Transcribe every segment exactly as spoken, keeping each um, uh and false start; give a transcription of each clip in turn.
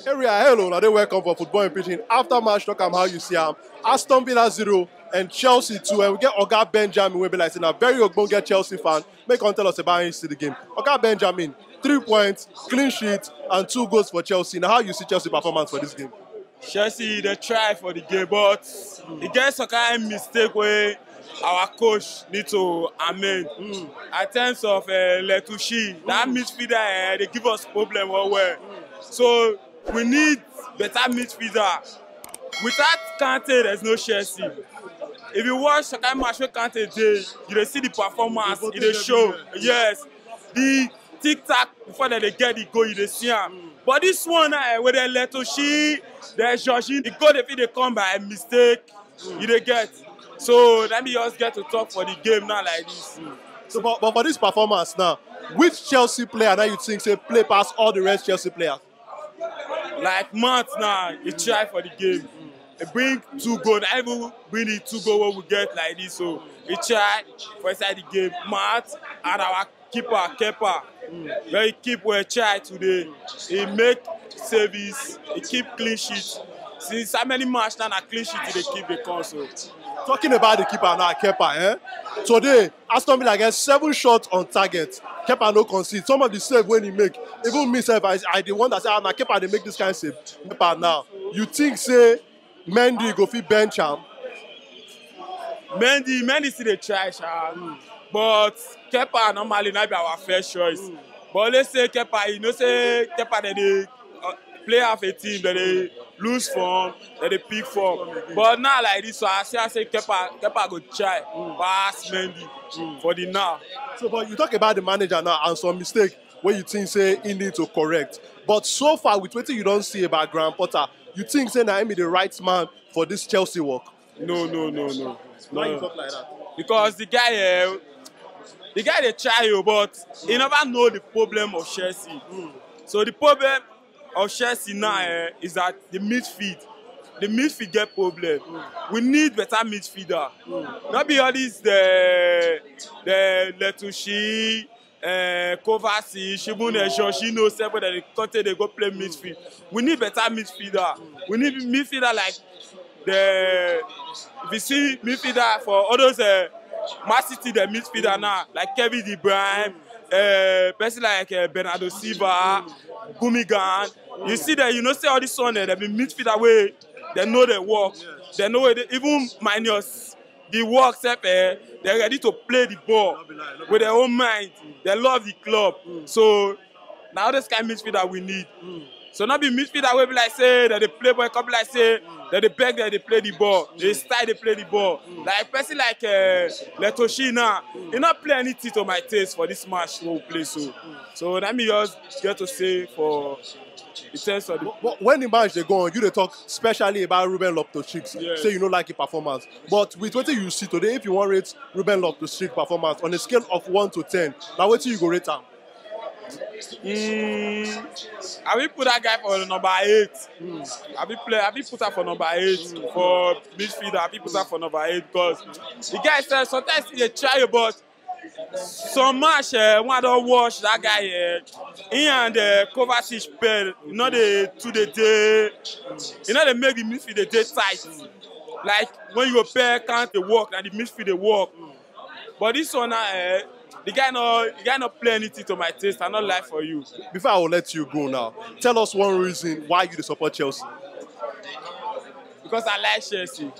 Area, hello, now they welcome for Football in Pidgin. After match, talk am how you see am. Aston Villa zero and Chelsea two, and we get Oga Benjamin, wey be like say na very ogbonge Chelsea fan. Make come tell us about how you see the game. Oga Benjamin, three points, clean sheet, and two goals for Chelsea. Now, how you see Chelsea performance for this game? Chelsea, they try for the game, but e get some kind mistake wey our coach need to amend. In terms of uh, Letushi, that midfielder, uh, they give us problem well well. So we need better midfielder. Without Kante, there's no Chelsea. If you watch some kind match wey Kante dey, you dey see the performance, e dey show. Yes, the tic tac before dem dey get the goal, you dey see am. But this one, uh, wey dem Letushi, dem Jorginho, the goal dey fit dey come by mistake. You dey get. So let me just get to talk for the game now like this. So, but, but for this performance now, which Chelsea player now you think say play pass all the rest Chelsea players? Like Mount now, he try for the game. He bring two goal. I even bring the two goal wey we get like this. So he try for inside the game. Mount and our keeper, Kepa, wey he keep well try today. He make saves, he keep clean sheet. Since how many match now na clean sheet he dey keep dey come so. Talking about the keeper now, Kepa, eh? Today, Aston Villa get seven shots on target. Kepa no concede. Some of the save wey he make, even me sef, I, I dey wonder say, "Ah, na Kepa dey make this kind save." Kepa now, you think say Mendy go fit bench am? Mendy, Mendy still dey try, sha. But Kepa normally na be our first choice. But let's say Kepa, you know say Kepa dem dey uh, play half a team, dem dey lose form, dem dey pick form. But now like this, so I see, I say Kepa, Kepa go try pass Mendy for the now. So, but you talk about the manager now and some mistake wey you think say he need to correct. But so far, with wetin you don see about Graham Potter, you think say na him be the right man for this Chelsea work? No, no, no, no. Why you talk like that? Because the guy, uh, the guy dey try you, but he never know the problem of Chelsea. So the problem of Chelsea now uh, is that the midfield, the midfield get problem. We need better midfielder. Not be all these the the Letushi, uh, Kovacic, even uh, Jorginho, sef wey dem dey come take dey go play midfield. We need better midfielder. We need midfielder like the if you see midfielder for all those uh, Man City, the midfielder now, like Kevin De Bruyne, uh, person like uh, Bernardo Silva, Gundogan. You see that, you know, say all this one, uh, they be midfielder wey they know their work. They know where they, even minus the work sef, eh, they're ready to play the ball with their own mind. They love the club. So now this kind of midfielder we need. So not be midfielder wey be like say that they play ball, come be like say that they beg that they play the ball. They style they play the ball. Like person like uh, Letushi now, he not play anything to my taste for this match we play so. So let me just get to say for in terms of the But, but when the match dey go on, you dey talk specially about Ruben Loftus-Cheek. Yes. Say you no like his performance. But with wetin you see today, if you wan rate Ruben Loftus-Cheek performance on a scale of one to ten, na wetin you go rate am? Mm, I will put that guy for number eight. I will play. I will put that for number eight for midfielder. I will put that for number eight because the guy said sometimes he dey try, but some match uh, when I don watch that guy uh, he and uh, Kovacic pair, you know they two dey dey, you know they make the midfield dey dey tight. Like when you go pair count the work and the midfield dey work. But this one now, uh, the guy no, the guy no play anything to my taste. I no lie for you. Before I will let you go now, tell us one reason why you dey support Chelsea. Because I like Chelsea.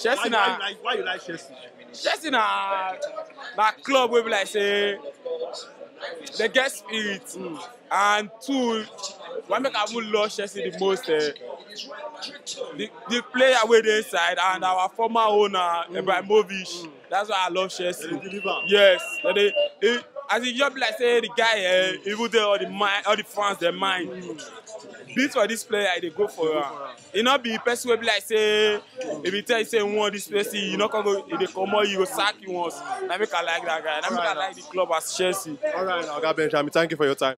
Chelsea Why, why, now. you like, why you like Chelsea? Chelsea na na club wey be like say they get spirit and two why make I even love Chelsea the most eh, the the player wey dey inside and our former owner Ibrahimovic that's why I love Chelsea. Deliver. Yes, but they, they, as e just be like say the guy eh, even dey all the mind all the fans dem mind beat for this player e dey go for am. E no be person wey be like say if you tell you say you want this person you no come go e dey comot you go sack you once na make I like that guy na make I like the club as Chelsea. All right, Oga Benjamin, thank you for your time.